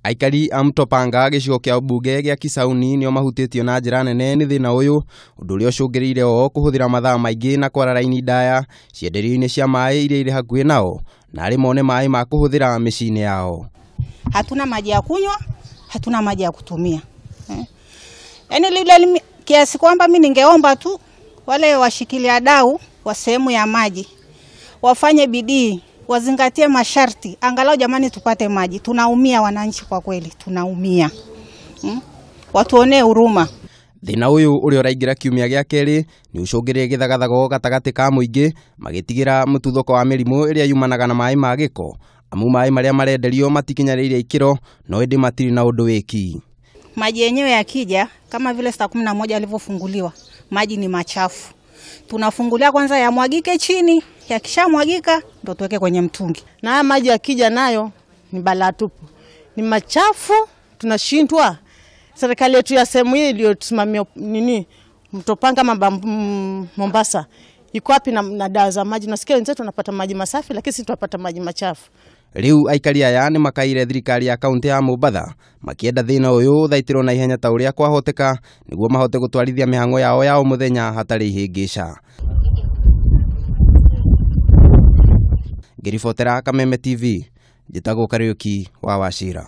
Aikari a Mtopanga gĩcigo kĩa mbunge gĩa Kisauni nĩo mahutĩtio na njĩra nene nĩ thĩna ũyũ, ũndũ ũrĩa ũcũngĩrĩire o kũhũthĩra mathaa maingĩ na kwara raini ndaya cienderio-inĩ cia maĩ iria irĩ hakuhĩ nao, na arĩ mone maĩ ma kũhũthĩra mĩciĩ-inĩ yao. Hatuna maji ya kunywa, hatuna maji ya kutumia. Yaani lile kiasi kwamba mimi ningeomba tu wale washikilia dau wa sehemu ya maji wafanye bidii, wazingatie masharti, angalau jamani tupate maji. Tunaumia wananchi kwa kweli, tunaumia. Watuonee huruma. Thĩna ũyũ ũrĩa ũraingĩra kiumia gĩa kerĩ nĩ ũcũngĩrĩrie gĩthagathago gatagatĩ ka mũingĩ magĩtigĩra mũtuthũko wa mĩrimũ ĩrĩa yumanaga na maĩ ma gĩko, amu maĩ marĩa marenderio matikinyanĩirie ikĩro no ĩndĩ matirĩ na ũndũ wĩki. Maji yenyewe yakija kama vile saa 11 yalivyofunguliwa, maji ni machafu. Tunafungulia kwanza yamwagike chini, yakishamwagika ndo tuweke kwenye mtungi. Na haya maji yakija nayo ni balaa tupu. Ni machafu, tunashindwa. Serikali yetu ya sehemu hii iliyotusimamia nini Mtopanga Mombasa iko wapi na dawa za maji? Nasikia wenzetu wanapata maji masafi, lakini sisi tunapata maji machafu. Riu aikari aya nĩ makaire thirikari ya kaunti ya Mombatha makienda thĩna ũyũ ũthaitĩrwo na ihenya ta ũrĩa kwahoteka nĩguo mahote gũtwarithia mĩhang'o yao ya o mũthenya hatarĩ ihĩngĩca. Ngĩribotera Kameme TV, njĩtagwo Kariũki wa Wachira.